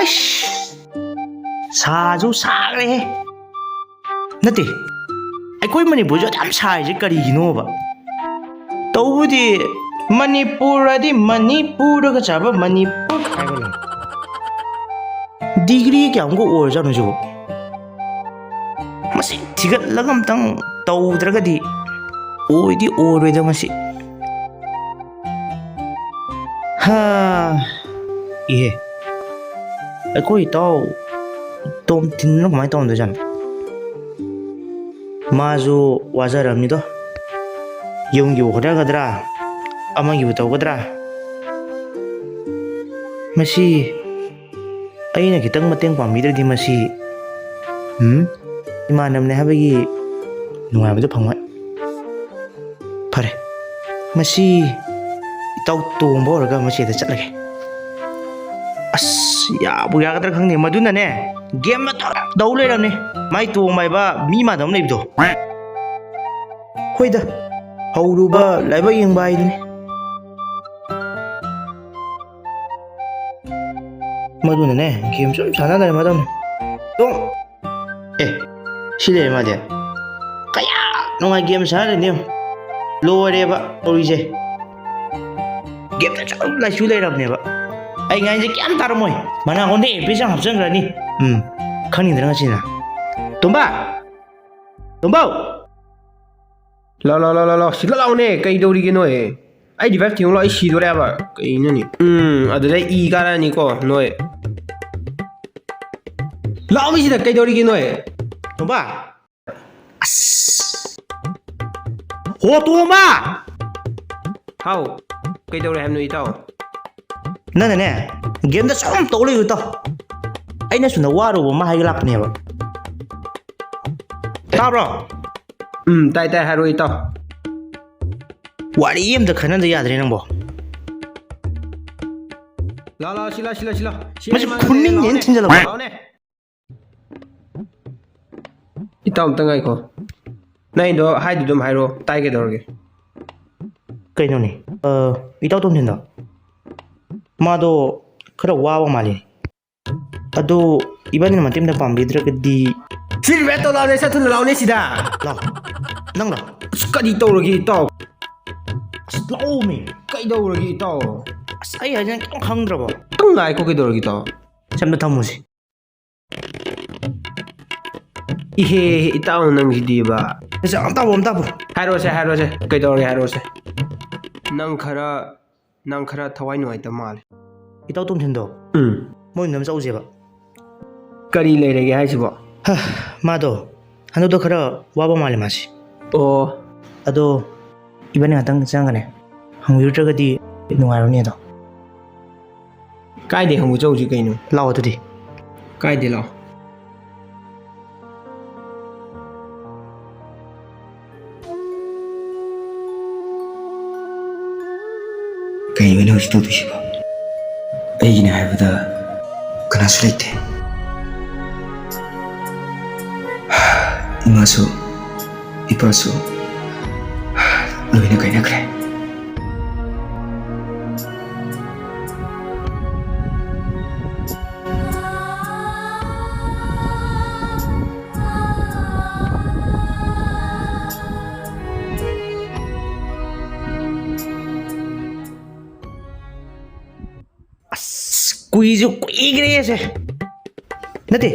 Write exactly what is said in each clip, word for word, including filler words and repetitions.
ꯑꯩꯁ, ꯁꯥꯁꯨ ꯁꯥꯈ꯭ꯔꯦꯍꯦ꯫ ꯅꯠꯇꯦ, ꯑꯩꯈꯣꯏ ꯃꯅꯤꯄꯨꯔꯁꯨ ꯌꯥꯝ ꯁꯥꯔꯤꯁꯦ ꯀꯔꯤꯒꯤꯅꯣꯕ? ꯇꯧꯕꯗꯤ ꯃꯅꯤꯄꯨꯔ ꯍꯥꯏꯗꯤ ꯃꯅꯤꯄꯨꯔꯗꯒ ꯆꯥꯕ ꯃꯅꯤꯄꯨꯔ ꯍꯥꯏꯕ ꯂꯩ꯫ ꯗꯤꯒ꯭ꯔꯤ ꯀꯌꯥꯃꯨꯛꯀ ꯑꯣꯏꯔꯖꯥꯠꯅꯣ ꯁꯤꯕꯣ? ꯃꯁꯤ ꯊꯤꯒꯠꯂꯒ ꯑꯝꯇꯪ ꯇꯧꯗ꯭ꯔꯒꯗꯤ ꯑꯣꯏꯗꯤ ꯑꯣꯏꯔꯣꯏꯗ ꯃꯁꯤ꯫ ꯍꯥ, ꯏꯍꯦ, ꯑꯩꯈꯣꯏ ꯏꯇꯥꯎ ꯇꯣꯝ ꯊꯤꯟꯗꯨꯅ ꯀꯃꯥꯏꯅ ꯇꯧꯔꯝꯗꯣꯏꯖꯥꯠꯅꯣ? ꯃꯥꯁꯨ ꯋꯥꯖꯔꯝꯅꯤꯗꯣ, ꯌꯨꯝꯒꯤꯕꯨ ꯍꯣꯠꯅꯒꯗ꯭ꯔꯥ, ꯑꯃꯒꯤꯕꯨ ꯇꯧꯒꯗ꯭ꯔꯥ? ꯃꯁꯤ ꯑꯩꯅ ꯈꯤꯇꯪ ꯃꯇꯦꯡ ꯄꯥꯡꯕꯤꯗ꯭ꯔꯗꯤ ꯃꯁꯤ, ꯎꯝ? ꯏꯃꯥꯟꯅꯕꯅꯦ ꯍꯥꯏꯕꯒꯤ ꯅꯨꯡꯉꯥꯏꯕꯗꯣ ꯐꯪꯉꯣꯏ꯫ ꯐꯔꯦ, ꯃꯁꯤ ꯏꯇꯥꯎ ꯇꯣꯝꯕ ꯑꯣꯏꯔꯒ ꯃꯁꯤꯗ ꯆꯠꯂꯒꯦ꯫ ꯑꯁ, ꯌꯥꯕꯨ ꯌꯥꯒꯗ꯭ꯔꯥ ꯈꯪꯗꯦ, ꯃꯗꯨꯅꯅꯦ ꯒꯦꯝ ꯃꯇꯧ ꯇꯧ ꯂꯩꯔꯝꯅꯦ꯫ ꯃꯥꯏ ꯇꯣꯝꯕ ꯍꯥꯏꯕ ꯃꯤ ꯃꯥꯟꯗꯕ ꯑꯃ ꯂꯩꯕꯗꯣ꯫ ꯍꯣꯏꯗ, ꯍꯧꯔꯨꯕ ꯂꯥꯏꯕꯛ ꯌꯦꯡꯕ ꯍꯥꯏꯗꯨꯅꯤ꯫ ꯃꯗꯨꯅꯅꯦ ꯒꯦꯝ ꯁꯨꯝ ꯁꯥꯟꯅ ꯂꯩꯔꯝꯃꯗꯕꯅꯤ꯫ ꯇꯣꯝ! ꯑꯦ, ꯁꯤ ꯂꯩꯔꯦ ꯃꯥꯗꯤ꯫ ꯀꯌꯥ ꯅꯨꯡꯉꯥꯏ ꯒꯦꯝ ꯁꯥꯟꯅ ꯂꯩꯔꯝꯅꯤ ꯌꯦꯡꯉꯨ꯫ ꯂꯣꯏꯔꯦꯕ ꯇꯧꯔꯤꯁꯦ꯫ ꯒꯦꯝꯗ ꯁꯨꯝ ꯂꯩꯁꯨ ꯂꯩꯔꯕꯅꯦꯕ꯫ ꯑꯩ ꯉꯥꯏꯁꯦ ꯀꯌꯥꯝ ꯇꯥꯔꯝꯃꯣꯏ꯫ ꯃꯅꯥꯀꯣꯡꯗ earpiece ꯑꯃ ꯍꯥꯞꯆꯤꯟꯈ꯭ꯔꯅꯤ꯫ ꯎꯝ, ꯈꯪꯅꯤꯡꯗ꯭ꯔꯥ ꯉꯁꯤꯅ? ꯇꯣꯝꯕ! ꯇꯣꯝꯕꯧ! ꯂꯥꯎ, ꯂꯥꯎ, ꯂꯥꯎ, ꯂꯥꯎ, ꯂꯥꯎ꯫ ꯁꯤꯗ ꯂꯥꯎꯅꯦ꯫ ꯀꯩ ꯇꯧꯔꯤꯒꯦ ꯅꯣꯏ? ꯑꯩ device ꯊꯤꯡꯉꯨ ꯂꯥꯎ, ꯑꯩ ꯁꯤꯗꯣꯔꯦ ꯍꯥꯏꯕ꯫ ꯀꯩꯅꯣꯅꯦ? ꯎꯝ, ꯑꯗꯨꯗꯩ ꯏ ꯀꯥꯔꯛꯑꯅꯤꯀꯣ ꯅꯣꯏ꯫ ꯂꯥꯎ ꯃꯤꯁꯤꯗ ꯀꯩꯗꯧꯔꯤꯒꯦ ꯅꯣꯏ? ꯇꯣꯝꯕ! ꯑꯁ! ꯍꯣ, ꯇꯣꯝꯕ! ꯍꯥꯎ, ꯀꯩꯗꯧꯔꯦ ꯍꯥꯏꯕꯅꯣ ꯏꯇꯥꯎ? ꯅꯪꯅꯅꯦ, ꯒꯦꯝꯗ ꯁꯨꯝ ꯇꯧ ꯂꯩꯌꯨ ꯏꯇꯥꯎ꯫ ꯑꯩꯅ ꯁꯣꯝꯗ ꯋꯥꯔꯨꯕ ꯑꯃ ꯍꯥꯏꯒꯦ ꯂꯥꯛꯄꯅꯦꯕ꯫ ꯇꯥꯕ꯭ꯔꯣ? ꯎꯝ, ꯇꯥꯏ, ꯇꯥꯏ, ꯍꯥꯏꯔꯣ ꯏꯇꯥꯎ꯫ ꯋꯥꯔꯤ ꯑꯝꯇ ꯈꯟꯅꯗ ꯌꯥꯗ꯭ꯔꯦ ꯅꯪꯕꯣ꯫ ꯂꯥꯎ, ꯂꯥꯎ, ꯁꯤ ꯂꯥꯎ, ꯁꯤ ꯂꯥꯎ, ꯁꯤ ꯂꯥꯎ꯫ ꯁꯤ ꯃꯁꯤ ꯂꯥꯎ, ꯈꯨꯅꯤꯡꯅꯦꯅ ꯂꯥꯎꯅꯦ꯫ ꯊꯤꯟꯖꯜꯂꯛꯄ꯫ ꯂꯥꯎꯅꯦ꯫ ꯏꯇꯥꯎ ꯑꯝꯇ ꯉꯥꯏꯈꯣ꯫ ꯅꯪꯒꯤꯗꯣ ꯍꯥꯏꯗꯨ ꯑꯗꯨꯝ ꯍꯥꯏꯔꯣ, ꯇꯥꯏ ꯀꯩꯗꯧꯔꯒꯦ? ꯀꯩꯅꯣꯅꯦ, ꯑ, ꯏꯇꯥꯎ ꯇꯣꯝꯊꯤꯟꯗꯣ? ꯃꯥꯗꯣ ꯈꯔ ꯋꯥꯕ ꯃꯥꯜꯂꯤ꯫ ꯑꯗꯣ ꯏꯕꯥꯅꯤꯅ ꯃꯇꯦꯡ ꯑꯝꯇ ꯄꯥꯡꯕꯤꯗ꯭ꯔꯒꯗꯤ? ꯁꯤ ꯔꯤꯄꯤꯌꯔ ꯇꯧ ꯂꯥꯎꯅꯦ, ꯁꯠ ꯊꯨꯅ ꯂꯥꯎꯅꯦ ꯁꯤꯗ꯫ ꯂꯥꯎ꯫ ꯅꯪ ꯂꯥꯎ꯫ ꯑꯁ, ꯀꯔꯤ ꯇꯧꯔꯒꯦ ꯏꯇꯥꯎ? ꯑꯁ, ꯂꯥꯎꯃꯤ꯫ ꯀꯩꯗꯧꯔꯒꯦ ꯏꯇꯥꯎ? ꯑꯁ, ꯑꯩ ꯍꯥꯏꯁꯦ ꯅꯪ ꯀꯩꯝ ꯈꯪꯗ꯭ꯔꯕꯣ? ꯈꯤꯇꯪ ꯉꯥꯏꯈꯣ, ꯀꯩꯗꯧꯔꯒꯦ ꯏꯇꯥꯎ? ꯁꯦꯝꯗ ꯊꯝꯃꯨꯁꯤ꯫ ꯏꯍꯦ, ꯏꯇꯥꯎ ꯅꯪꯁꯤꯗꯤꯕ꯫ ꯑꯁ, ꯑꯝꯇꯕꯨ, ꯑꯝꯇꯕꯨ꯫ ꯍꯥꯏꯔꯣꯁꯦ, ꯍꯥꯏꯔꯣꯁꯦ꯫ ꯀꯩꯗꯧꯔꯒꯦ ꯍꯥꯏꯔꯣꯁꯦ꯫ ꯅꯪ ꯈꯔ, ꯅꯪ ꯈꯔ ꯊꯋꯥꯏ ꯅꯨꯡꯉꯥꯏꯇꯕ ꯃꯥꯜꯂꯦ꯫ ꯏꯇꯥꯎ ꯇꯣꯝꯊꯤꯟꯗꯣ? ꯎꯝ꯫ ꯃꯣꯏ ꯌꯨꯝꯗ ꯑꯃ ꯆꯧꯁꯦꯕ꯫ ꯀꯔꯤ ꯂꯩꯔꯒꯦ ꯍꯥꯏꯁꯤꯕꯣ? ꯍ, ꯃꯥꯗꯣ ꯍꯟꯗꯛꯇꯣ ꯈꯔ ꯋꯥꯕ ꯃꯥꯜꯂꯦ ꯃꯥꯁꯦ꯫ ꯑꯣ꯫ ꯑꯗꯣ ꯏꯕꯥꯅꯤ ꯉꯥꯛꯇꯪ ꯆꯪꯉꯒꯅꯦ ꯍꯪꯕꯤꯔꯨꯗ꯭ꯔꯒꯗꯤ ꯅꯨꯡꯉꯥꯏꯔꯣꯏꯅꯦ ꯑꯗꯣ꯫ ꯀꯥꯏꯗꯩ ꯍꯪꯕ ꯆꯧꯁꯤ ꯀꯩꯅꯣ? ꯂꯥꯛꯑꯣ ꯑꯗꯨꯗꯤ꯫ ꯀꯥꯏꯗꯩ ꯂꯥꯛꯑꯣ? ꯀꯩꯅꯣ ꯑꯩꯅ ꯍꯧꯖꯤꯛ ꯇꯧꯗꯣꯏꯁꯤꯕꯣ? ꯑꯩꯒꯤꯅꯦ ꯍꯥꯏꯕꯗ ꯀꯅꯥꯁꯨ ꯂꯩꯇꯦ꯫ ꯏꯃꯥꯁꯨ, ꯏꯄꯥꯁꯨ ꯂꯣꯏꯅ ꯀꯥꯏꯅꯈ꯭ꯔꯦ꯫ ꯑꯁ, ꯀꯨꯏꯁꯨ ꯀꯨꯏꯈ꯭ꯔꯦꯁꯦ꯫ ꯅꯠꯇꯦ,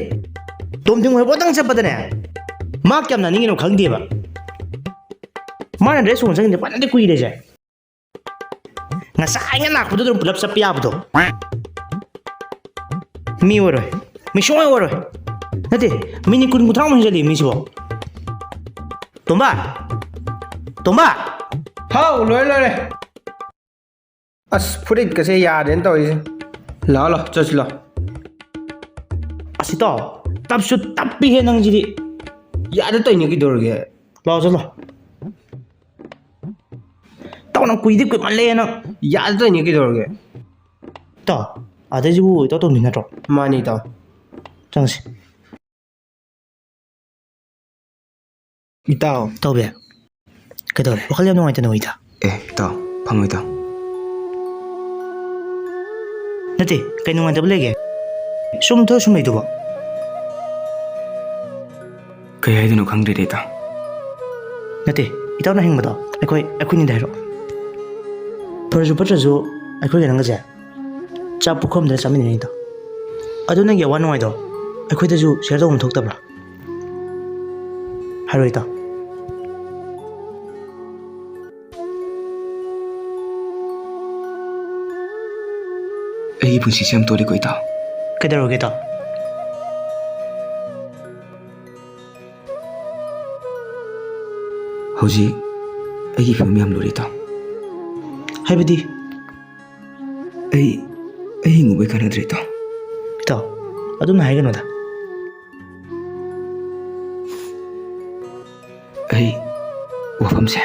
ꯇꯣꯝꯊꯤꯟ ꯍꯣꯏ ꯄꯣꯠꯇꯪ ꯆꯠꯄꯗꯅꯦ, ꯃꯥ ꯀꯌꯥꯝ ꯅꯥꯅꯤꯡꯉꯤꯅꯣ ꯈꯪꯗꯦꯕ꯫ ꯃꯥꯅ ꯗ꯭ꯔꯦꯁ ꯍꯣꯡ ꯆꯪꯉꯤꯁꯦ ꯐꯅꯗꯤ ꯀꯨꯏꯔꯦꯁꯦ꯫ ꯉꯁꯥꯏꯅ ꯂꯥꯛꯄꯗꯨꯗ ꯑꯗꯨꯝ ꯄꯨꯂꯞ ꯆꯠꯄ ꯌꯥꯕꯗꯣ꯫ ꯃꯤ ꯑꯣꯏꯔꯣꯏ꯫ ꯃꯤ ꯁꯨꯡꯑꯣꯏ ꯑꯣꯏꯔꯣꯏ꯫ ꯅꯠꯇꯦ, ꯃꯤꯅꯤꯠ ꯀꯨꯟ ꯀꯨꯟꯊ꯭ꯔꯥꯃꯨꯛ ꯍꯦꯟꯖꯜꯂꯤ ꯃꯤꯁꯤꯕꯣ꯫ ꯇꯣꯝꯕ! ꯇꯣꯝꯕ! ꯍꯥꯎ, ꯂꯣꯏꯔꯦ, ꯂꯣꯏꯔꯦ꯫ ꯑꯁ, ꯐꯨꯔꯤꯠꯀꯁꯦ ꯌꯥꯗ꯭ꯔꯦꯅ ꯇꯧꯔꯤꯁꯦ꯫ ꯂꯥꯛꯑꯣ, ꯂꯥꯛꯑꯣ, ꯆꯠꯁꯤ ꯂꯥꯛꯑꯣ꯫ ꯑꯁ, ꯏꯇꯥꯎ, ꯇꯞꯁꯨ ꯇꯞꯄꯤꯍꯦ ꯅꯪꯁꯤꯗꯤ꯫ ꯌꯥꯗ ꯇꯧꯔꯤꯅꯦ, ꯀꯩꯗꯧꯔꯒꯦ? ꯂꯥꯛꯑꯣ, ꯆꯠꯂꯣ꯫ ꯏꯇꯥꯎ, ꯅꯪ ꯀꯨꯏꯗꯤ ꯀꯨꯏꯃꯜꯂꯦ ꯅꯪ꯫ ꯌꯥꯗ ꯇꯧꯔꯤꯅꯦ, ꯀꯩꯗꯧꯔꯒꯦ? ꯏꯇꯥꯎ, ꯑꯗꯩꯁꯤꯕꯨ ꯏꯇꯥꯎ ꯇꯣꯝꯊꯤꯟ ꯅꯠꯇ꯭ꯔꯣ? ꯃꯥꯅꯦ, ꯏꯇꯥꯎ꯫ ꯆꯪꯁꯤ꯫ ꯏꯇꯥꯎ꯫ ꯇꯧꯕꯤ꯫ ꯀꯩꯗꯧꯔꯦ? ꯋꯥꯈꯜ ꯌꯥꯝ ꯅꯨꯡꯉꯥꯏꯇꯅ ꯎꯏꯗ꯫ ꯑꯦ, ꯏꯇꯥꯎ, ꯐꯝꯃꯣ, ꯏꯇꯥꯎ꯫ ꯅꯠꯇꯦ, ꯀꯩ ꯅꯨꯡꯉꯥꯏꯇꯕ ꯂꯩꯒꯦ? ꯁꯨꯝ ꯊꯣꯛꯑ ꯁꯨꯝ ꯂꯩꯗꯨꯕꯣ? ꯀꯩ ꯍꯥꯏꯗꯣꯏꯅꯣ ꯈꯪꯗ꯭ꯔꯦꯗ, ꯏꯇꯥꯎ꯫ ꯅꯠꯇꯦ, ꯏꯇꯥꯎꯅ ꯍꯤꯡꯕꯗꯣ ꯑꯩꯈꯣꯏ, ꯑꯩꯈꯣꯏꯅꯤꯗ ꯍꯥꯏꯔꯛꯑꯣ꯫ ꯐꯔꯁꯨ ꯐꯠꯇ꯭ꯔꯁꯨ ꯑꯩꯈꯣꯏꯒ ꯅꯪꯒꯁꯦ ꯆꯥꯛ ꯄꯨꯈꯝꯗ ꯆꯥꯃꯤꯟꯅꯔꯤꯅꯤꯗꯣ꯫ ꯑꯗꯨ ꯅꯪꯒꯤ ꯑꯋꯥ ꯅꯨꯡꯉꯥꯏꯗꯣ ꯑꯩꯈꯣꯏꯗꯁꯨ share ꯇꯧꯐꯝ ꯊꯣꯛꯇꯕ꯭ꯔꯥ? ꯍꯥꯏꯔꯣ ꯏꯇꯥꯎ꯫ ꯑꯩꯒꯤ ꯄꯨꯟꯁꯤꯁꯦ ꯌꯥꯝ ꯇꯣꯜꯂꯤꯀꯣ ꯏꯇꯥꯎ꯫ ꯀꯩꯗꯧꯔꯒꯦ ꯏꯇꯥꯎ? ꯍꯧꯖꯤꯛ ꯑꯩꯒꯤ ꯐꯤꯕꯝ ꯌꯥꯝ ꯂꯨꯔꯦ ꯏꯇꯥꯎ꯫ ꯍꯥꯏꯕꯗꯤ? ꯑꯩ, ꯑꯩ ꯍꯤꯡꯉꯨꯕꯩ ꯀꯥꯟꯅꯗ꯭ꯔꯦ ꯏꯇꯥꯎ꯫ ꯏꯇꯥꯎ, ꯑꯗꯨꯝꯅ ꯍꯥꯏꯒꯅꯨꯗ꯫ ꯑꯩ ꯋꯥꯐꯝꯁꯦ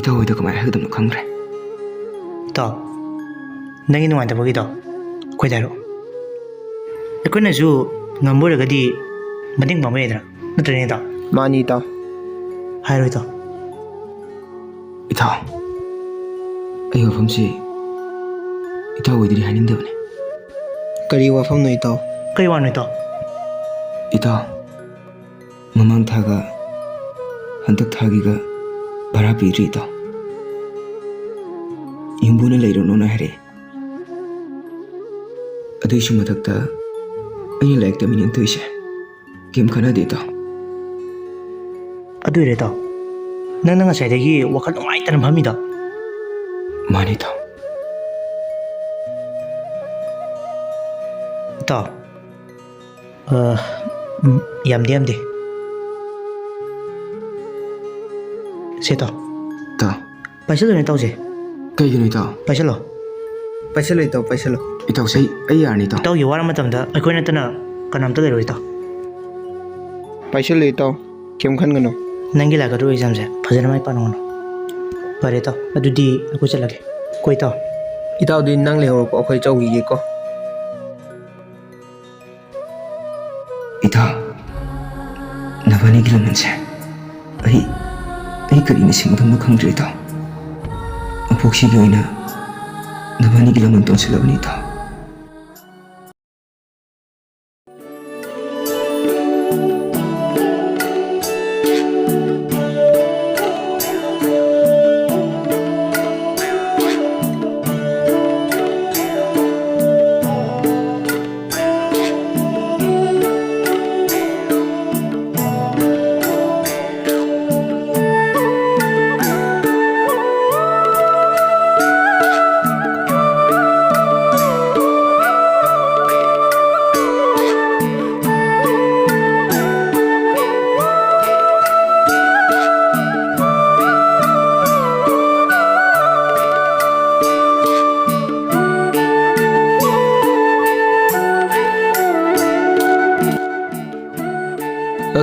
ꯏꯇꯥꯎ ꯍꯣꯏꯗ ꯀꯃꯥꯏꯅ ꯍꯥꯏꯒꯗꯕꯅꯣ ꯈꯪꯗ꯭ꯔꯦ꯫ ꯏꯇꯥꯎ, ꯅꯪꯒꯤ ꯅꯨꯡꯉꯥꯏꯇꯕꯒꯤꯗꯣ ꯑꯩꯈꯣꯏꯗ ꯍꯥꯏꯔꯛꯑꯣ꯫ ꯑꯩꯈꯣꯏꯅꯁꯨ ꯉꯝꯕ ꯑꯣꯏꯔꯒꯗꯤ ꯃꯇꯦꯡ ꯄꯥꯡꯕ ꯌꯥꯏꯗꯅ, ꯅꯠꯇ꯭ꯔꯅꯦ ꯏꯇꯥꯎ? ꯃꯥꯅꯤ ꯏꯇꯥꯎ꯫ ꯍꯥꯏꯔꯣ ꯏꯇꯥꯎ꯫ ꯏꯇꯥꯎ, ꯑꯩ ꯋꯥꯐꯝꯁꯤ ꯏꯇꯥꯎ ꯍꯣꯏꯗꯗꯤ ꯍꯥꯏꯅꯤꯡꯗꯕꯅꯤ꯫ ꯀꯔꯤ ꯋꯥꯐꯝꯅꯣ ꯏꯇꯥꯎ? ꯀꯔꯤ ꯋꯥꯅꯣ ꯏꯇꯥꯎ? ꯏꯇꯥꯎ, ꯃꯃꯥꯡ ꯊꯥꯒ ꯍꯟꯗꯛ ꯊꯥꯒꯤꯒ ꯚꯔꯥ ꯄꯤꯗ꯭ꯔꯤ ꯏꯇꯥꯎ꯫ ꯌꯨꯝꯕꯨꯅ ꯂꯩꯔꯨꯅꯨꯅ ꯍꯥꯏꯔꯛꯑꯦ꯫ ꯑꯗꯨꯏꯁꯨ ꯃꯊꯛꯇ ꯑꯩꯅ ꯂꯥꯏꯔꯤꯛ ꯇꯝꯃꯤꯅꯦꯅ ꯇꯧꯔꯤꯁꯦ ꯀꯩꯝ ꯀꯥꯟꯅꯗꯦ ꯏꯇꯥꯎ꯫ ꯑꯗꯨꯏꯔꯦ ꯏꯇꯥꯎ, ꯅꯪꯅ ꯉꯁꯥꯏꯗꯒꯤ ꯋꯥꯈꯜ ꯅꯨꯡꯉꯥꯏꯇꯅ ꯐꯝꯃꯤꯗꯣ? ꯃꯥꯅꯤ ꯏꯇꯥꯎ꯫ ꯏꯇꯥꯎ, ꯑ, ꯎꯝ, ꯌꯥꯝꯗꯦ, ꯌꯥꯝꯗꯦ꯫ ꯁꯦ, ꯏꯇꯥꯎ꯫ ꯏꯇꯥꯎ꯫ ꯄꯥꯏꯁꯜꯂꯨꯅꯦ, ꯏꯇꯥꯎꯁꯦ꯫ ꯀꯩꯒꯤꯅꯣ, ꯏꯇꯥꯎ? ꯄꯥꯏꯁꯜꯂꯣ꯫ ꯄꯥꯏꯁꯜꯂꯣ, ꯏꯇꯥꯎ, ꯄꯥꯏꯁꯜꯂꯣ꯫ ꯏꯇꯥꯎꯁꯦ, ꯑꯩ, ꯑꯩ ꯌꯥꯔꯅꯤ, ꯏꯇꯥꯎ꯫ ꯏꯇꯥꯎꯒꯤ ꯋꯥꯔ ꯃꯇꯝꯗ ꯑꯩꯈꯣꯏ ꯅꯠꯇꯅ ꯀꯅꯥꯝꯇ ꯂꯩꯔꯣꯏ, ꯏꯇꯥꯎ꯫ ꯄꯥꯏꯁꯜꯂꯣ, ꯏꯇꯥꯎ꯫ ꯀꯩꯝ ꯈꯟꯒꯅꯨ꯫ ꯅꯪꯒꯤ ꯂꯥꯏꯀꯠꯇ꯭ꯔꯤꯕ examꯁꯦ ꯐꯖꯅ ꯃꯥꯏ ꯄꯥꯛꯅꯕ ꯍꯣꯠꯅꯧ꯫ ꯐꯔꯦ, ꯏꯇꯥꯎ꯫ ꯑꯗꯨꯗꯤ ꯑꯩꯈꯣꯏ ꯆꯠꯂꯒꯦ꯫ ꯀꯣ, ꯏꯇꯥꯎ꯫ ꯏꯇꯥꯎꯗꯤ ꯅꯪ ꯂꯩꯍꯧꯔꯣꯀꯣ, ꯑꯩꯈꯣꯏ ꯆꯧꯈꯤꯒꯦꯀꯣ꯫ ꯏꯇꯥꯎ, ꯅꯕꯥꯅꯤꯒꯤ ꯂꯃꯟꯁꯦ ꯑꯩ, ꯑꯩ ꯀꯔꯤꯅ ꯁꯤꯡꯒꯗꯕꯅꯣ ꯈꯪꯗ꯭ꯔꯦ, ꯏꯇꯥꯎ꯫ ꯃꯄꯣꯛꯁꯤꯒꯤ ꯑꯣꯏꯅ ꯅꯕꯥꯅꯤꯒꯤ ꯂꯃꯟ ꯇꯣꯟꯁꯤꯜꯂꯕꯅꯤ, ꯏꯇꯥꯎ꯫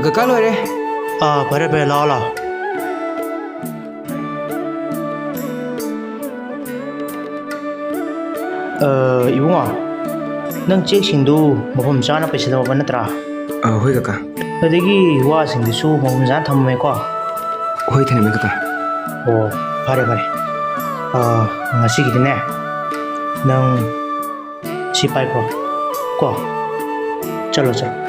ꯀꯀꯥ, ꯂꯣꯏꯔꯦ꯫ ꯑꯥ, ꯐꯔꯦ, ꯐꯔꯦ, ꯂꯥꯛꯑꯣ, ꯂꯥꯛꯑꯣ꯫ ꯑ, ꯏꯕꯨꯡꯉꯣ, ꯅꯪ ꯆꯦꯛꯁꯤꯡꯗꯨ ꯃꯐꯝ ꯆꯥꯅ ꯄꯩꯁꯤꯜꯂꯝꯃꯕ ꯅꯠꯇ꯭ꯔꯥ? ꯑ, ꯍꯣꯏ, ꯀꯀꯥ꯫ ꯑꯗꯒꯤ ꯋꯥꯁꯤꯡꯗꯨꯁꯨ ꯃꯐꯝ ꯆꯥꯅ ꯊꯝꯃꯝꯃꯦꯀꯣ? ꯍꯣꯏ, ꯊꯝꯃꯦ, ꯀꯀꯥ꯫ ꯑꯣ, ꯐꯔꯦ, ꯐꯔꯦ꯫ ꯑ, ꯉꯁꯤꯒꯤꯗꯤꯅꯦ, ꯅꯪ ꯁꯤ ꯄꯥꯏꯈ꯭ꯔꯣ ꯀꯣ꯫ ꯆꯠꯂꯣ, ꯆꯠꯂꯣ꯫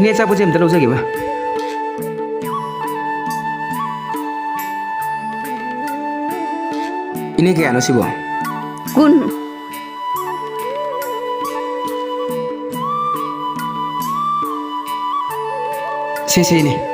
ꯏꯅꯦ, ꯑꯆꯥꯄꯣꯠꯁꯦ ꯑꯝꯇ ꯂꯧꯖꯒꯦꯕ꯫ ꯏꯅꯦ, ꯀꯌꯥꯅꯣ ꯁꯤꯕꯣ? ꯀꯨꯟ꯫ ꯁꯦ, ꯁꯦ, ꯏꯅꯦ꯫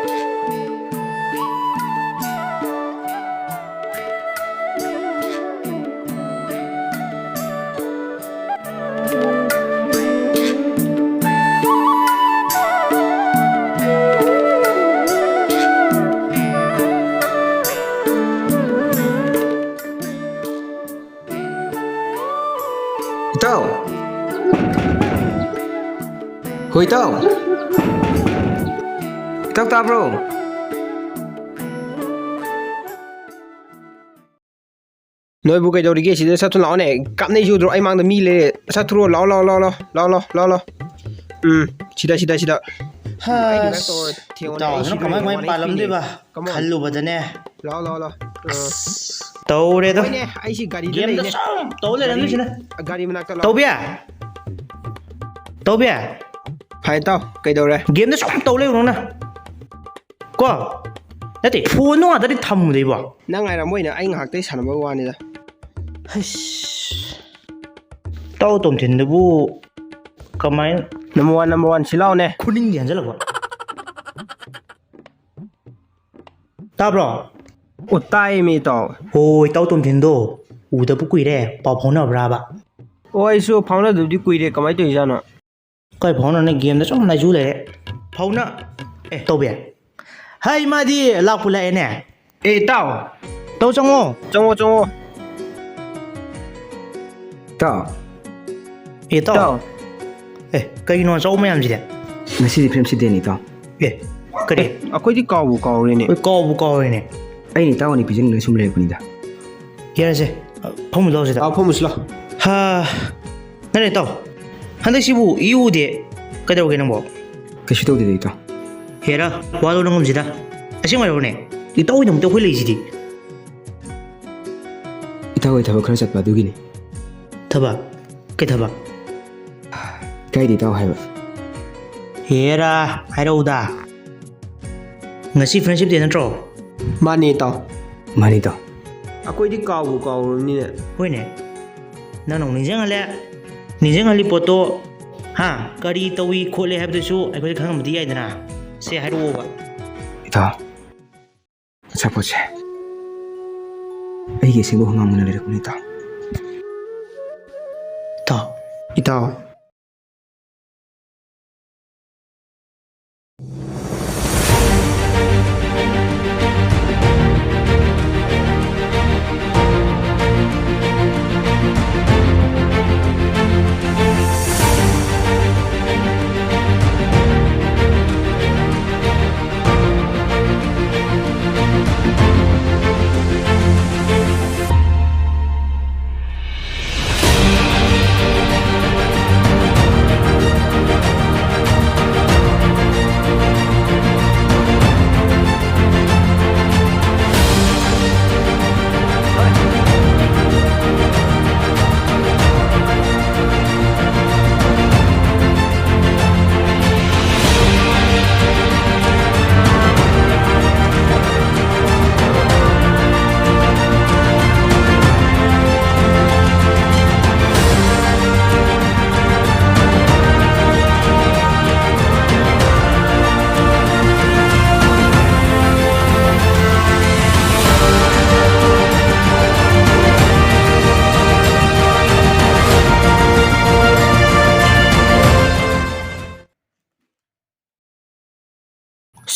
ꯏꯇꯥꯎ꯫ ꯍꯣꯏ, ꯏꯇꯥꯎ꯫ ꯏꯇꯥꯎ, ꯇꯥꯕ꯭ꯔꯣ? ꯅꯣꯏꯕꯨ ꯀꯩꯗꯧꯔꯤꯒꯦ? ꯁꯤꯗ ꯁꯠ ꯊꯨꯅ ꯂꯥꯛꯑꯣꯅꯦ꯫ ꯀꯥꯞꯅꯩ ꯎꯗ꯭ꯔꯣ? ꯑꯩ ꯃꯥꯡꯗ ꯃꯤ ꯂꯩꯔꯦ꯫ ꯁꯠ ꯊꯨꯔꯣ꯫ ꯂꯥꯛꯑꯣ, ꯂꯥꯛꯑꯣ, ꯂꯥꯛꯑꯣ, ꯂꯥꯛꯑꯣ꯫ ꯂꯥꯛꯑꯣ, ꯂꯥꯛꯑꯣ, ꯂꯥꯛꯑꯣ, ꯂꯥꯛꯑꯣ꯫ ꯎꯝ, ꯁꯤꯗ, ꯁꯤꯗ, ꯁꯤꯗ꯫ ꯑꯩꯒꯤ ꯃꯅꯥꯛꯇ ꯇꯧꯔ ꯊꯦꯡꯉꯣꯅꯦ꯫ ꯑꯩ ꯏꯇꯥꯎꯁꯤꯅ ꯁꯤꯗ ꯀꯃꯥꯏ, ꯀꯃꯥꯏ ꯋꯥꯔꯤ ꯄꯥꯜꯂꯝꯗꯣꯏꯕ? ꯐꯤꯅꯦ꯫ Come on. ꯈꯜꯂꯨꯕꯗꯅꯦ꯫ ꯂꯥꯛꯑꯣ, ꯂꯥꯛꯑꯣ, ꯂꯥꯛꯑꯣ꯫ ꯑ꯫ ꯑꯁ꯫ ꯇꯧꯔꯦꯗꯣ꯫ ꯍꯣꯏꯅꯦ, ꯑꯩ ꯁꯤ ꯒꯥꯔꯤꯗ ꯒꯦꯝꯗ ꯂꯩꯅꯦ꯫ ꯁꯨꯝ ꯇꯧ ꯂꯩꯔꯝꯗꯣꯏꯁꯤꯅ꯫ ꯒꯥꯔꯤ, ꯒꯥꯔꯤ ꯃꯅꯥꯛꯇ ꯂꯥꯛꯑꯣ꯫ ꯇꯧꯕꯤ? ꯇꯧꯕꯤ? ꯐꯔꯦ, ꯏꯇꯥꯎ, ꯀꯩꯗꯧꯔꯦ? ꯒꯦꯝꯗ ꯁꯨꯝ ꯇꯧ ꯂꯩꯔꯨꯅ꯫ ꯀꯣ? ꯅꯠꯇꯦ, ꯐꯣꯟꯗꯣ ꯉꯥꯛꯇꯗꯤ ꯊꯝꯃꯨꯗ ꯏꯕꯣ꯫ ꯅꯪ ꯉꯥꯏꯔꯝꯃꯣꯏꯅ ꯑꯩ ꯉꯥꯏꯍꯥꯛꯇꯪ ꯁꯥꯟꯅꯕꯒꯤ ꯋꯥꯅꯤꯗ꯫ ꯍꯩꯁ꯫ ꯇꯧ ꯇꯣꯝꯊꯤꯟꯗꯨꯕꯨ ꯀꯃꯥꯏꯅ? Number one, number one, ꯁꯤ ꯂꯥꯎꯅꯦ꯫ ꯈꯨꯅꯤꯡꯒꯤ ꯍꯟꯖꯜꯂꯛꯄ꯫ ꯇꯥꯕ꯭ꯔꯣ? ꯑꯣ, ꯇꯥꯏꯌꯦꯃꯤ, ꯏꯇꯥꯎ꯫ ꯍꯣ, ꯏꯇꯥꯎ ꯇꯣꯝꯊꯤꯟꯗꯣ ꯎꯗꯕ ꯀꯨꯏꯔꯦ, ꯄꯥꯎ ꯐꯥꯎꯅꯕ꯭ꯔꯥꯕ? ꯑꯣ, ꯑꯩꯁꯨ ꯐꯥꯎꯅꯗꯕꯗꯤ ꯀꯨꯏꯔꯦ, ꯀꯃꯥꯏꯅ ꯇꯧꯔꯤꯖꯥꯠꯅꯣ? ꯀꯩ ꯐꯥꯎꯅꯅꯤ? ꯒꯦꯝꯗ ꯁꯨꯝ ꯂꯩꯖꯨ ꯂꯩꯔꯦ꯫ ꯐꯥꯎꯅ-, ꯑꯦ, ꯇꯧꯕꯤ꯫ ꯍꯩ, ꯃꯥꯗꯤ ꯂꯥꯛꯄꯨ ꯂꯥꯛꯑꯦꯅꯦ꯫ ꯑꯦ, ꯏꯇꯥꯎ꯫ ꯇꯧ, ꯆꯪꯉꯣ꯫ ꯆꯪꯉꯣ, ꯆꯪꯉꯣ꯫ ꯏꯇꯥꯎ꯫ ꯑꯦ, ꯏꯇꯥꯎ꯫ ꯏꯇꯥꯎ꯫ ꯑꯦ, ꯀꯩꯅꯣ ꯑꯆꯧꯕ ꯃꯌꯥꯝꯁꯤꯗꯤ? ꯉꯁꯤꯗꯤ ꯐꯤꯂꯝ ꯁꯤꯗꯦꯅꯤ, ꯏꯇꯥꯎ꯫ ꯑꯦ, ꯀꯔꯤ? ꯑꯦ, ꯑꯩꯈꯣꯏꯗꯤ ꯀꯥꯎꯕꯨ ꯀꯥꯎꯔꯦꯅꯦ꯫ ꯑꯩꯈꯣꯏ ꯀꯥꯎꯕꯨ ꯀꯥꯎꯔꯦꯅꯦ꯫ ꯑꯩꯅ ꯏꯇꯥꯎ ꯑꯅꯤ ꯄꯤꯖꯅꯤꯡꯗꯅ ꯁꯨꯝ ꯂꯩꯔꯛꯄꯅꯤꯗ꯫ ꯌꯥꯔꯦꯁꯦ, ꯐꯝꯃꯨ ꯂꯥꯎ ꯁꯤꯗ꯫ ꯑꯥ, ꯐꯝꯃꯨꯁꯤ ꯂꯥꯎ꯫ ꯍꯥ, ꯅꯠꯇꯦ, ꯏꯇꯥꯎ꯫ ꯍꯟꯗꯛꯁꯤꯕꯨ ꯏꯎ ꯎꯗꯦ꯫ ꯀꯩꯗꯧꯔꯒꯦ ꯅꯪꯕꯣ? ꯀꯩꯁꯨ ꯇꯧꯗꯦꯗ, ꯏꯇꯥꯎ꯫ ꯍꯦꯔꯥ, ꯋꯥꯗꯣ ꯅꯪ ꯉꯝꯁꯤꯗ꯫ ꯑꯁꯦꯡꯕ ꯍꯥꯏꯔꯛꯎꯅꯦ꯫ ꯏꯇꯥꯎꯒꯤꯗꯃꯛꯇ ꯑꯩꯈꯣꯏ ꯂꯩꯁꯤꯗꯤ꯫ ꯏꯇꯥꯎ ꯍꯣꯏ ꯊꯕꯛ ꯈꯔ ꯆꯠꯄ ꯑꯗꯨꯒꯤꯅꯤ꯫ ꯊꯕꯛ? ꯀꯩ ꯊꯕꯛ? ꯀꯥꯏꯗ ꯏꯇꯥꯎ ꯍꯥꯏꯕ? ꯍꯦꯔꯥ, ꯍꯥꯏꯔꯛꯎꯗ꯫ ꯉꯁꯤ Friendship Day ꯅꯠꯇ꯭ꯔꯣ? ꯃꯥꯅꯤ, ꯏꯇꯥꯎ꯫ ꯃꯥꯅꯤ, ꯏꯇꯥꯎ꯫ ꯑꯩꯈꯣꯏꯗꯤ ꯀꯥꯎꯕꯨ ꯀꯥꯎꯔꯕꯅꯤꯅꯦ꯫ ꯍꯣꯏꯅꯦ꯫ ꯅꯪꯅ ꯑꯃꯨꯛ ꯅꯤꯡꯁꯤꯡꯍꯜꯂꯦ꯫ ꯅꯤꯡꯁꯤꯡꯍꯜꯂꯤ ꯄꯣꯠꯇꯣ, ꯍꯥ? ꯀꯔꯤ ꯇꯧꯏ ꯈꯣꯠꯂꯤ ꯍꯥꯏꯕꯗꯨꯁꯨ ꯑꯩꯈꯣꯏꯗ ꯈꯪꯍꯟꯕꯗꯤ ꯌꯥꯏꯗꯅ꯫ ꯁꯦ, ꯍꯥꯏꯔꯛꯑꯣꯕ꯫ ꯏꯇꯥꯎ, ꯑꯆꯥꯄꯣꯠꯁꯦ ꯑꯩꯒꯤ ꯑꯁꯦꯡꯕ ꯍꯨꯃꯥꯡ ꯃꯅꯝ ꯂꯩꯔꯛꯄꯅꯤ, ꯏꯇꯥꯎ꯫ ꯏꯇꯥꯎ꯫ ꯏꯇꯥꯎ꯫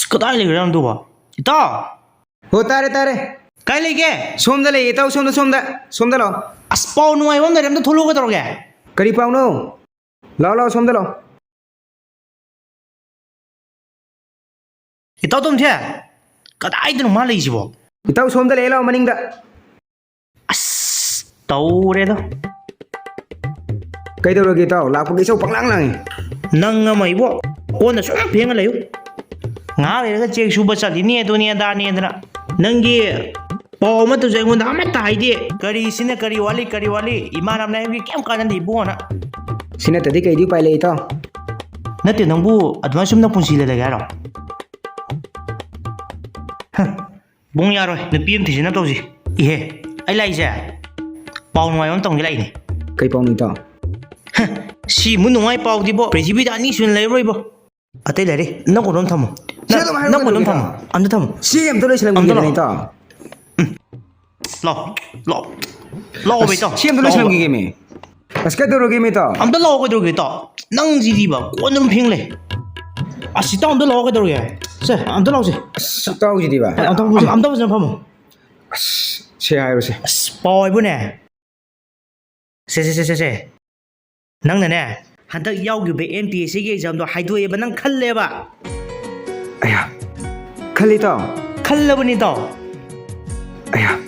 ꯑꯁ, ꯀꯗꯥꯏ ꯂꯩꯈ꯭ꯔꯖꯥꯠꯅꯣ ꯑꯗꯨꯕꯣ? ꯏꯇꯥꯎ! ꯍꯣ, ꯇꯥꯔꯦ, ꯇꯥꯔꯦ꯫ ꯀꯥꯏ ꯂꯩꯒꯦ? ꯁꯣꯝꯗ ꯂꯩꯌꯦ, ꯏꯇꯥꯎ, ꯁꯣꯝꯗ, ꯁꯣꯝꯗ꯫ ꯁꯣꯝꯗ ꯂꯥꯛꯑꯣ꯫ ꯑꯁ, ꯄꯥꯎ ꯅꯨꯡꯉꯥꯏꯕ ꯑꯃ ꯂꯩꯔꯦ, ꯑꯝꯇ ꯊꯣꯛꯂꯛꯑꯣ ꯀꯩꯗꯧꯔꯒꯦ? ꯀꯔꯤ ꯄꯥꯎꯅꯣ? ꯂꯥꯛꯑꯣ, ꯂꯥꯛꯑꯣ, ꯁꯣꯝꯗ ꯂꯥꯛꯑꯣ꯫ ꯏꯇꯥꯎ ꯇꯣꯝꯊꯦ, ꯀꯗꯥꯏꯗꯅꯣ ꯃꯥ ꯂꯩꯁꯤꯕꯣ? ꯏꯇꯥꯎ ꯁꯣꯝꯗ ꯂꯩꯌꯦ, ꯂꯥꯛꯑꯣ ꯃꯅꯤꯡꯗ꯫ ꯑꯁ, ꯇꯧꯔꯦꯗ꯫ ꯀꯩꯗꯧꯔꯒꯦ ꯏꯇꯥꯎ? ꯂꯥꯛꯄꯒꯤ ꯏꯆꯧ ꯄꯪꯂꯥꯡ ꯂꯥꯡꯉꯤ꯫ ꯅꯪ ꯑꯃ ꯏꯕꯣ, ꯀꯣꯟꯅ ꯁꯨꯝ ꯐꯦꯡꯉ ꯂꯩꯌꯨ꯫ ꯉꯥꯏꯍꯥꯛ ꯂꯩꯔꯒ ꯆꯦꯛ ꯁꯨꯕ ꯆꯠꯂꯤꯅꯤ, ꯑꯗꯨꯅꯤ ꯑꯗꯥꯅꯦꯗꯅ꯫ ꯅꯪꯒꯤ ꯄꯥꯎ ꯑꯃꯠꯇꯁꯨ ꯑꯩꯉꯣꯟꯗ ꯑꯃꯠꯇ ꯍꯥꯏꯗꯦ꯫ ꯀꯔꯤ ꯁꯤꯅ ꯀꯔꯤ ꯋꯥꯠꯂꯤ, ꯀꯔꯤ ꯋꯥꯠꯂꯤ? ꯏꯃꯥꯟꯅꯕꯅ ꯍꯥꯏꯕꯒꯤ ꯀꯩꯝ ꯀꯥꯟꯅꯗꯦ ꯏꯕꯨꯡꯉꯣꯅ꯫ ꯁꯤ ꯅꯠꯇꯗꯤ ꯀꯩꯗꯤ ꯎꯄꯥꯏ ꯂꯩ ꯏꯇꯥꯎ? ꯅꯠꯇꯦ, ꯅꯪꯕꯨ ꯑꯗꯨꯃꯥꯏꯅ ꯁꯨꯝ ꯅꯄꯨꯟꯁꯤ ꯂꯩꯔꯒꯦ ꯍꯥꯏꯔꯣ? ꯍ, ꯕꯨꯡ ꯌꯥꯔꯣꯏ, ꯅꯨꯄꯤ ꯑꯃ ꯊꯤꯖꯤꯟꯅ ꯇꯧꯁꯤ꯫ ꯏꯍꯦ, ꯑꯩ ꯂꯥꯛꯏꯁꯦ ꯄꯥꯎ ꯅꯨꯡꯉꯥꯏꯕ ꯑꯃ ꯇꯝꯒꯦ ꯂꯥꯛꯏꯅꯦ꯫ ꯀꯩ ꯄꯥꯎꯅꯣ ꯏꯇꯥꯎ? ꯍ, ꯁꯤꯃꯨꯛ ꯅꯨꯡꯉꯥꯏ ꯄꯥꯎꯗꯤꯕꯣ, ꯄ꯭ꯔꯤꯊꯤꯕꯤꯗ ꯑꯅꯤ ꯁꯨꯅ ꯂꯩꯔꯔꯣꯏꯕꯣ꯫ ꯑꯇꯩ ꯂꯩꯔꯦ, ꯅꯪ ꯀꯣꯟ ꯑꯃ ꯊꯝꯃꯣ꯫ ꯁꯤ ꯅꯪ, ꯑꯗꯨꯝ ꯍꯥꯏꯔꯒ ꯅꯪ ꯀꯣꯟ ꯑꯃ ꯂꯣꯏꯔꯦ ꯊꯝꯃꯣ, ꯀꯩꯅꯣ? ꯑꯝꯇ ꯊꯝꯃꯣ꯫ ꯁꯤ ꯑꯝꯇ ꯑꯝꯇ ꯂꯣꯏꯁꯤꯜꯂꯝꯈꯤꯒꯦꯗꯅ ꯂꯥꯛꯑꯣ꯫ ꯏꯇꯥꯎ꯫ ꯎꯝ꯫ ꯂꯥꯛꯑꯣ, ꯂꯥꯛꯑꯣ꯫ ꯂꯥꯛꯑꯣ, ꯑꯁ, ꯏꯇꯥꯎ꯫ ꯁꯤ ꯑꯝꯇ ꯂꯥꯛꯑꯣ꯫ ꯂꯣꯏꯁꯤꯜꯂꯝꯈꯤꯒꯦꯃꯤ꯫ ꯑꯁ, ꯀꯩꯗꯧꯔꯒꯦꯃꯤ ꯏꯇꯥꯎ? ꯑꯝꯇ ꯂꯥꯛꯑꯣ, ꯀꯩꯗꯧꯔꯒꯦ ꯏꯇꯥꯎ? ꯅꯪꯁꯤꯗꯤꯕ, ꯀꯣꯟ ꯑꯗꯨꯝ ꯐꯦꯡ ꯂꯩ꯫ ꯑꯁ, ꯏꯇꯥꯎ ꯑꯝꯇ ꯂꯥꯛꯑꯣ, ꯀꯩꯗꯧꯔꯒꯦ? ꯁꯦ, ꯑꯝꯇ ꯂꯥꯛꯑꯣꯁꯦ꯫ ꯑꯁ, ꯏꯇꯥꯎꯁꯤꯗꯤꯕ꯫ ꯑꯝꯇ ꯐꯝꯃꯨꯁꯦ꯫ ꯑꯝ-, ꯑꯝꯇ ꯐꯖꯅ ꯐꯝꯃꯣ꯫ ꯑꯁ, ꯁꯦ ꯍꯥꯏꯔꯨꯁꯦ꯫ ꯑꯁ, ꯄꯥꯎ ꯍꯥꯏꯕꯨꯅꯦ꯫ ꯁꯦ, ꯁꯦ, ꯁꯦ, ꯁꯦ, ꯁꯦ꯫ ꯅꯪꯅꯅꯦ, ꯍꯟꯗꯛ ꯌꯥꯎꯈꯤꯕ ꯑꯦꯝ ꯄꯤ ꯑꯦꯁ ꯁꯤꯒꯤ ꯑꯦꯛꯖꯥꯝꯗꯣ ꯍꯥꯏꯗꯣꯛꯑꯦꯕ, ꯅꯪ ꯈꯜꯂꯦꯕ? ꯑꯌꯥ, ꯈꯜꯂꯤ ꯏꯇꯥꯎ꯫ ꯈꯜꯂꯕꯅꯤ ꯏꯇꯥꯎ꯫ ꯑꯌꯥ꯫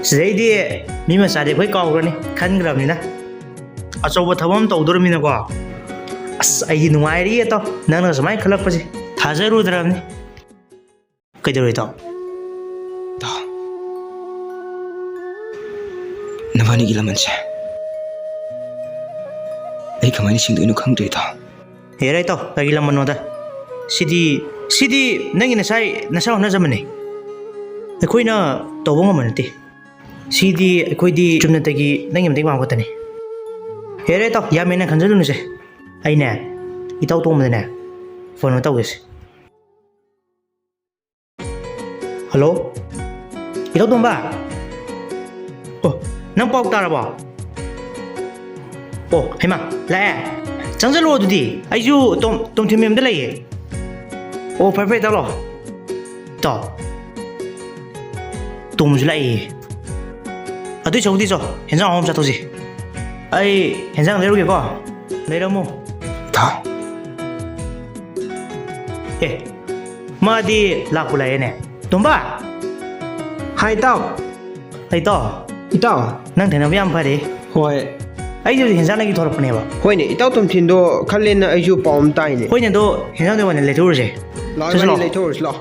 ꯁꯤꯗꯩꯗꯤ ꯃꯤ ꯃꯆꯥꯗꯤ ꯑꯩꯈꯣꯏ ꯀꯥꯎꯈ꯭ꯔꯅꯤ, ꯈꯟꯈ꯭ꯔꯕꯅꯤꯅ꯫ ꯑꯆꯧꯕ ꯊꯕꯛ ꯑꯃ ꯇꯧꯗꯣꯔꯃꯤꯅꯀꯣ꯫ ꯑꯁ, ꯑꯩꯗꯤ ꯅꯨꯡꯉꯥꯏꯔꯤꯌꯦ ꯏꯇꯥꯎ, ꯅꯪꯅ ꯁꯨꯃꯥꯏꯅ ꯈꯜꯂꯛꯄꯁꯦ꯫ ꯊꯥꯖꯔꯨꯗ꯭ꯔꯕꯅꯤ꯫ ꯀꯩꯗꯧꯔꯦ ꯏꯇꯥꯎ? ꯏꯇꯥꯎ, ꯅꯕꯥꯅꯤꯒꯤ ꯂꯃꯟꯁꯦ ꯑꯩ ꯀꯃꯥꯏꯅ ꯁꯤꯡꯗꯣꯏꯅꯣ ꯈꯪꯗ꯭ꯔꯦ ꯏꯇꯥꯎ꯫ ꯌꯥꯔꯦ ꯏꯇꯥꯎ, ꯀꯔꯤ ꯂꯃꯟꯅꯣꯗ? ꯁꯤꯗꯤ, ꯁꯤꯗꯤ ꯅꯪꯒꯤ ꯅꯁꯥꯏ, ꯅꯁꯥ ꯍꯣꯠꯅꯖꯕꯅꯦ꯫ ꯑꯩꯈꯣꯏꯅ ꯇꯧꯕ ꯉꯝꯕ ꯅꯠꯇꯦ꯫ ꯁꯤꯗꯤ ꯑꯩꯈꯣꯏꯗꯤ ꯆꯨꯝꯅꯇꯒꯤ ꯅꯪꯒꯤ ꯃꯇꯦꯡ ꯄꯥꯡꯕ ꯈꯛꯇꯅꯤ꯫ ꯌꯥꯔꯦ ꯏꯇꯥꯎ, ꯌꯥꯝ ꯍꯦꯟꯅ ꯈꯟꯖꯜꯂꯨꯅꯨꯁꯦ꯫ ꯑꯩꯅꯦ, ꯏꯇꯥꯎ ꯇꯣꯝꯕꯗꯅꯦ, ꯐꯣꯟ ꯑꯃ ꯇꯧꯒꯦꯁꯦ꯫ ꯍꯜꯂꯣ? ꯏꯇꯥꯎ ꯇꯣꯝꯕ? ꯑꯣ, ꯅꯪ ꯄꯥꯎ ꯇꯥꯔꯕꯣ? ꯑꯣ, ꯍꯩꯃꯥ, ꯂꯥꯛꯑꯦ? ꯆꯪꯁꯜꯂꯛꯑꯣ ꯑꯗꯨꯗꯤ꯫ ꯑꯩꯁꯨ ꯇꯣꯝ-, ꯇꯣꯝꯊꯤꯟ ꯃꯌꯨꯝꯗ ꯂꯩꯌꯦ꯫ ꯑꯣ, ꯐꯔꯦ ꯐꯔꯦ, ꯏꯇꯥꯎ ꯂꯥꯛꯑꯣ꯫ ꯏꯇꯥꯎ, ꯇꯣꯝꯕꯁꯨ ꯂꯥꯛꯏꯌꯦ꯫ ꯑꯗꯨꯏ ꯁꯔꯨꯛꯇꯤ ꯆꯣ, ꯍꯦꯟꯖꯥꯡ ꯑꯍꯥꯎꯕ ꯆꯥꯊꯣꯛꯁꯤ꯫ ꯑꯩ ꯍꯦꯟꯖꯥꯡ ꯂꯩꯔꯨꯒꯦꯀꯣ꯫ ꯂꯩꯔꯝꯃꯣ꯫ ꯏꯇꯥꯎ꯫ ꯑꯦ, ꯃꯥꯗꯤ ꯂꯥꯛꯄꯨ ꯂꯥꯛꯑꯦꯅꯦ꯫ ꯇꯣꯝꯕ! ꯍꯥꯏ, ꯏꯇꯥꯎ꯫ ꯍꯩꯇꯣ꯫ ꯏꯇꯥꯎ꯫ ꯅꯪ ꯊꯦꯡꯅꯕ ꯌꯥꯝ ꯐꯔꯦ꯫ ꯍꯣꯏ꯫ ꯑꯩꯁꯨ ꯍꯧꯖꯤꯛ ꯍꯦꯟꯖꯥꯡ ꯂꯩꯒꯦ ꯊꯣꯛꯂꯛꯄꯅꯦꯕ꯫ ꯍꯣꯏꯅꯦ, ꯏꯇꯥꯎ ꯇꯣꯝꯊꯤꯟꯗꯣ ꯈꯜꯂꯦꯅ ꯑꯩꯁꯨ ꯄꯥꯎ ꯑꯃ ꯇꯥꯏꯅꯦ꯫ ꯍꯣꯏꯅꯦ, ꯑꯗꯣ ꯍꯦꯟꯖꯥꯡꯗꯣ ꯑꯣꯏꯅ ꯂꯩꯊꯣꯛꯎꯔꯁꯦ꯫ ꯂꯥꯛꯑꯣ, ꯆꯠꯁꯤ ꯏꯕꯥꯅꯤ ꯂꯥꯛꯑꯣ꯫ ꯂꯩꯊꯣꯛꯎꯔꯁꯤ ꯂꯥꯛꯑꯣ꯫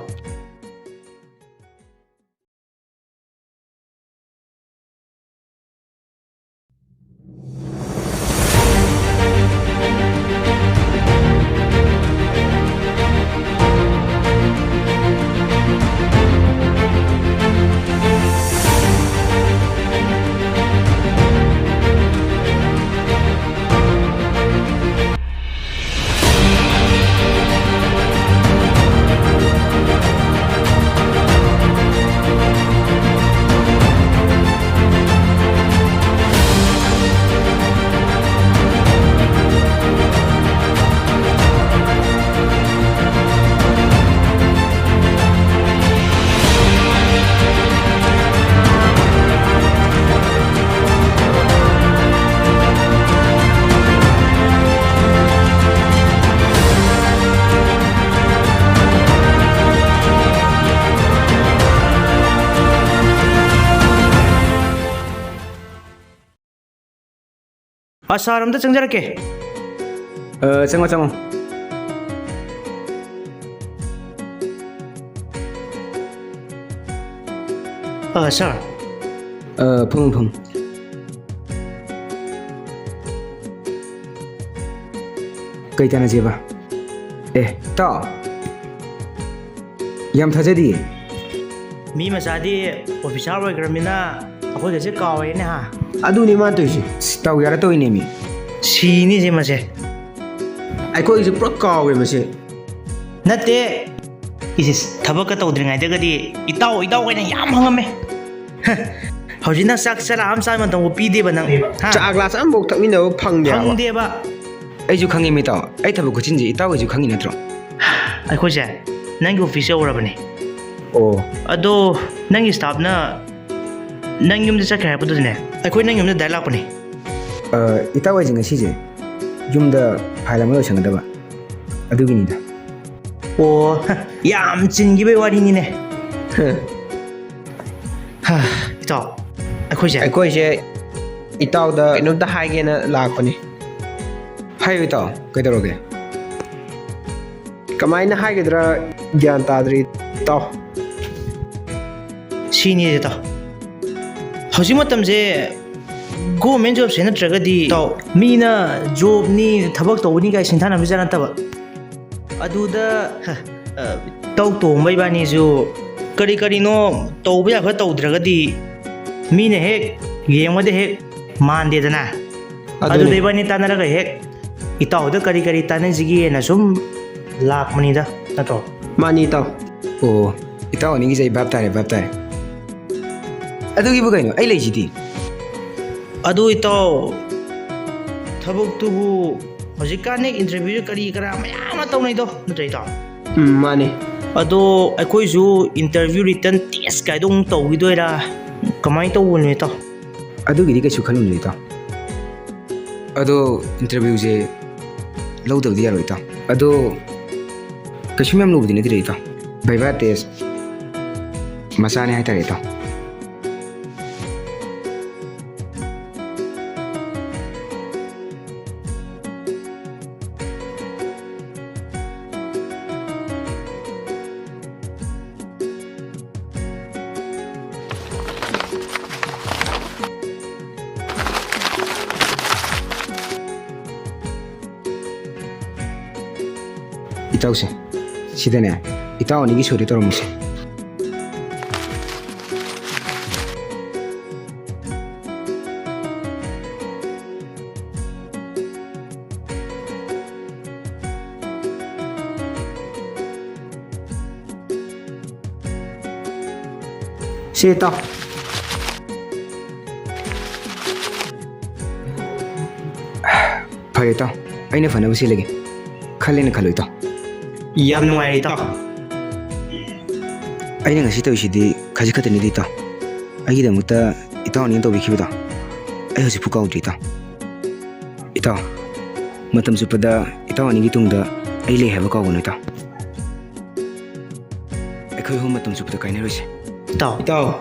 ꯑ, ꯁꯥꯔ, ꯑꯝꯇ ꯆꯪꯖꯔꯛꯀꯦ꯫ ꯑ, ꯆꯪꯉꯣ, ꯆꯪꯉꯣ꯫ ꯑ, ꯁꯥꯔ꯫ ꯑ, ꯐꯝꯃꯨ, ꯐꯝꯃꯨ꯫ ꯀꯩ ꯇꯥꯟꯅꯁꯦꯕ? ꯑꯦ, ꯏꯇꯥꯎ꯫ ꯌꯥꯝ ꯊꯥꯖꯗꯤꯌꯦ꯫ ꯃꯤ ꯃꯆꯥꯗꯤ ꯑꯣꯐꯤꯁꯥꯔ ꯑꯣꯏꯈ꯭ꯔꯃꯤꯅ ꯑꯩꯈꯣꯏꯒꯁꯦ ꯀꯥꯎꯔꯦꯅꯦ, ꯍꯥ? ꯑꯗꯨꯅꯦ ꯃꯥ ꯇꯧꯔꯤꯁꯦ꯫ ꯏꯁ, ꯇꯧ ꯌꯥꯔ ꯇꯧꯔꯤꯅꯦꯃꯤ꯫ ꯁꯤꯅꯤꯁꯦ ꯃꯁꯦ꯫ ꯑꯩꯈꯣꯏꯒꯤꯁꯦ ꯄꯨꯔꯥ ꯀꯥꯎꯔꯦ ꯃꯁꯦ꯫ ꯅꯠꯇꯦ꯫ ꯏꯁ, ꯏꯁ, ꯊꯕꯛꯀ ꯇꯧꯗ꯭ꯔꯤꯉꯩꯗꯒꯗꯤ ꯏꯇꯥꯎ, ꯏꯇꯥꯎ ꯀꯥꯏꯅ ꯌꯥꯝ ꯍꯪꯉꯝꯃꯦ꯫ ꯍ, ꯍꯧꯖꯤꯛꯅ ꯆꯥꯛ ꯆꯔꯥ ꯑꯃ ꯆꯥꯕ ꯃꯇꯝꯕꯨ ꯄꯤꯗꯦꯕ ꯅꯪ, ꯍꯥ? ꯆꯥ ꯒ꯭ꯂꯥꯁ ꯑꯃꯐꯥꯎ ꯊꯛꯃꯤꯟꯅꯕ ꯐꯪꯗꯦ ꯍꯥꯏꯕ꯫ ꯐꯪꯗꯦꯕ꯫ ꯑꯩꯁꯨ ꯈꯪꯉꯤ, ꯃꯤꯇꯥꯎ꯫ ꯑꯩ ꯊꯕꯛ ꯈꯨꯠꯆꯤꯟꯁꯦ ꯏꯇꯥꯎ ꯍꯣꯏꯁꯨ ꯈꯪꯉꯤ ꯅꯠꯇ꯭ꯔꯣ? ꯑꯩꯈꯣꯏꯁꯦ ꯅꯪꯒꯤ ꯑꯣꯐꯤꯁ ꯌꯧꯔꯕꯅꯦ꯫ ꯑꯣ꯫ ꯑꯗꯣ ꯅꯪꯒꯤ ꯁ꯭ꯇꯥꯐꯅ ꯅꯪ ꯌꯨꯝꯗ ꯆꯠꯈ꯭ꯔꯦ ꯍꯥꯏꯔꯛꯄꯗꯨꯗꯅꯦ, ꯑꯩꯈꯣꯏ ꯅꯪ ꯌꯨꯝꯗ ꯗꯥꯏꯔꯦꯛ ꯂꯥꯛꯄꯅꯦ꯫ ꯑ, ꯏꯇꯥꯎ ꯑꯩꯁꯦ ꯉꯁꯤꯁꯦ ꯌꯨꯝꯗ ꯐꯥꯏꯜ ꯑꯃ ꯂꯣꯏꯁꯟꯒꯗꯕ, ꯑꯗꯨꯒꯤꯅꯤꯗ꯫ ꯑꯣ, ꯌꯥꯝ ꯆꯤꯟꯈꯤꯕꯩ ꯋꯥꯔꯤꯅꯤꯅꯦ꯫ ꯍꯥ, ꯏꯇꯥꯎ, ꯑꯩꯈꯣꯏꯁꯦ ꯑꯩꯈꯣꯏꯁꯦ ꯏꯇꯥꯎꯗ ꯀꯩꯅꯣꯝꯇ ꯍꯥꯏꯒꯦꯅ ꯂꯥꯛꯄꯅꯤ꯫ ꯍꯥꯏꯌꯨ ꯏꯇꯥꯎ, ꯀꯩꯗꯧꯔꯒꯦ? ꯀꯃꯥꯏꯅ ꯍꯥꯏꯒꯗ꯭ꯔꯥ ꯒ꯭ꯌꯥꯟ ꯇꯥꯗ꯭ꯔꯦ ꯏꯇꯥꯎ꯫ ꯁꯤꯅꯤ ꯏꯇꯥꯎ, ꯍꯧꯖꯤꯛ ꯃꯇꯝꯁꯦ ꯒꯣꯔꯃꯦꯟ ꯖꯣꯕꯁꯦ ꯅꯠꯇ꯭ꯔꯒꯗꯤ ꯏꯇꯥꯎ, ꯃꯤꯅ ꯖꯣꯕꯅꯤ, ꯊꯕꯛ ꯇꯧꯕꯅꯤ ꯀꯥꯏ ꯁꯤꯡꯊꯥꯅꯕꯁꯨ ꯅꯠꯇꯕ꯫ ꯑꯗꯨꯗ, ꯍ, ꯑ, ꯏꯇꯥꯎ ꯇꯣꯝꯕ ꯏꯕꯥꯅꯤꯁꯨ ꯀꯔꯤ ꯀꯔꯤꯅꯣ ꯇꯧꯕ ꯌꯥꯕ ꯇꯧꯗ꯭ꯔꯒꯗꯤ ꯃꯤꯅ ꯍꯦꯛ ꯌꯦꯡꯕꯗ ꯍꯦꯛ ꯃꯥꯟꯗꯦꯗꯅ꯫ ꯑꯗꯨꯅꯤ꯫ ꯑꯗꯨꯗ ꯏꯕꯥꯅꯤ ꯇꯥꯟꯅꯔꯒ ꯍꯦꯛ ꯏꯇꯥꯎꯗ ꯀꯔꯤ ꯀꯔꯤ ꯇꯥꯟꯅꯁꯤꯒꯦꯅ ꯁꯨꯝ ꯂꯥꯛꯄꯅꯤꯗ, ꯅꯠꯇ꯭ꯔꯣ? ꯃꯥꯅꯤ ꯏꯇꯥꯎ꯫ ꯑꯣ, ꯏꯇꯥꯎ ꯑꯅꯤꯒꯤꯁꯦ ꯑꯩ ꯚꯥꯞ ꯇꯥꯔꯦ, ꯚꯥꯞ ꯇꯥꯔꯦ꯫ ꯑꯗꯨꯒꯤꯕꯨ ꯀꯩꯅꯣ, ꯑꯩ ꯂꯩꯁꯤꯗꯤ꯫ ꯑꯗꯨ ꯏꯇꯥꯎ, ꯊꯕꯛꯇꯨꯕꯨ ꯍꯧꯖꯤꯛꯀꯥꯟ ꯍꯦꯛ ꯏꯟꯇꯔꯚꯤꯌꯨ ꯀꯔꯤ ꯀꯔꯥ ꯃꯌꯥꯝ ꯑꯃ ꯇꯧꯅꯩꯗꯣ, ꯅꯠꯇ꯭ꯔꯣ ꯏꯇꯥꯎ? ꯎꯝ, ꯃꯥꯅꯤ꯫ ꯑꯗꯣ ꯑꯩꯈꯣꯏꯁꯨ ꯏꯟꯇꯔꯚꯤꯌꯨ ꯔꯤꯇꯟ ꯇꯦꯁ ꯀꯥꯏꯗꯣ ꯑꯃꯨꯛ ꯇꯧꯈꯤꯗꯣꯏꯔꯥ? ꯀꯃꯥꯏꯅ ꯇꯧꯕꯅꯣ ꯏꯇꯥꯎ? ꯑꯗꯨꯒꯤꯗꯤ ꯀꯩꯁꯨ ꯈꯜꯂꯨꯅꯨ ꯏꯇꯥꯎ꯫ ꯑꯗꯣ ꯏꯟꯇꯔꯚꯤꯌꯨꯁꯦ ꯂꯧꯗꯕꯗꯤ ꯌꯥꯔꯣꯏ ꯏꯇꯥꯎ꯫ ꯑꯗꯣ ꯀꯩꯁꯨꯝ ꯌꯥꯝ ꯂꯨꯕꯗꯤ ꯅꯠꯇꯦꯗ ꯏꯇꯥꯎ꯫ ꯚꯥꯏꯚꯥ ꯇꯦꯁ ꯃꯆꯥꯅꯦ ꯍꯥꯏꯇꯥꯔꯦ ꯏꯇꯥꯎ꯫ ꯏꯇꯥꯎꯁꯦ, ꯁꯤꯗꯅꯦ, ꯏꯇꯥꯎ ꯑꯅꯤꯒꯤ ꯁꯣꯏꯗ ꯇꯧꯔꯝꯃꯁꯦ꯫ ꯁꯤ ꯏꯇꯥꯎ꯫ ꯐꯔꯦ ꯏꯇꯥꯎ, ꯑꯩꯅ ꯐꯅꯕ ꯁꯤꯜꯂꯒꯦ꯫ ꯈꯜꯂꯦꯅ ꯈꯜꯂꯣ ꯏꯇꯥꯎ꯫ ꯌꯥꯝ ꯅꯨꯡꯉꯥꯏꯔꯦ, ꯏꯇꯥꯎ꯫ ꯑꯩꯅ ꯉꯁꯤ ꯇꯧꯔꯤꯁꯤꯗꯤ ꯈꯖꯤꯛ ꯈꯛꯇꯅꯤꯗ, ꯏꯇꯥꯎ꯫ ꯑꯩꯒꯤꯗꯃꯛꯇ ꯏꯇꯥꯎ ꯑꯅꯤꯅ ꯇꯧꯕꯤꯈꯤꯕꯗꯣ ꯑꯩ ꯍꯧꯖꯤꯛꯐꯥꯎ ꯀꯥꯎꯗ꯭ꯔꯤ, ꯏꯇꯥꯎ꯫ ꯏꯇꯥꯎ, ꯃꯇꯝ ꯆꯨꯞꯄꯗ ꯏꯇꯥꯎ ꯑꯅꯤꯒꯤ ꯇꯨꯡꯗ ꯑꯩ ꯂꯩ ꯍꯥꯏꯕ ꯀꯥꯎꯒꯅꯨ, ꯏꯇꯥꯎ꯫ ꯑꯩꯈꯣꯏ ꯑꯍꯨꯝ ꯃꯇꯝ ꯆꯨꯞꯄꯗ ꯀꯥꯏꯅꯔꯣꯏꯁꯦ꯫ ꯏꯇꯥꯎ꯫ ꯏꯇꯥꯎ꯫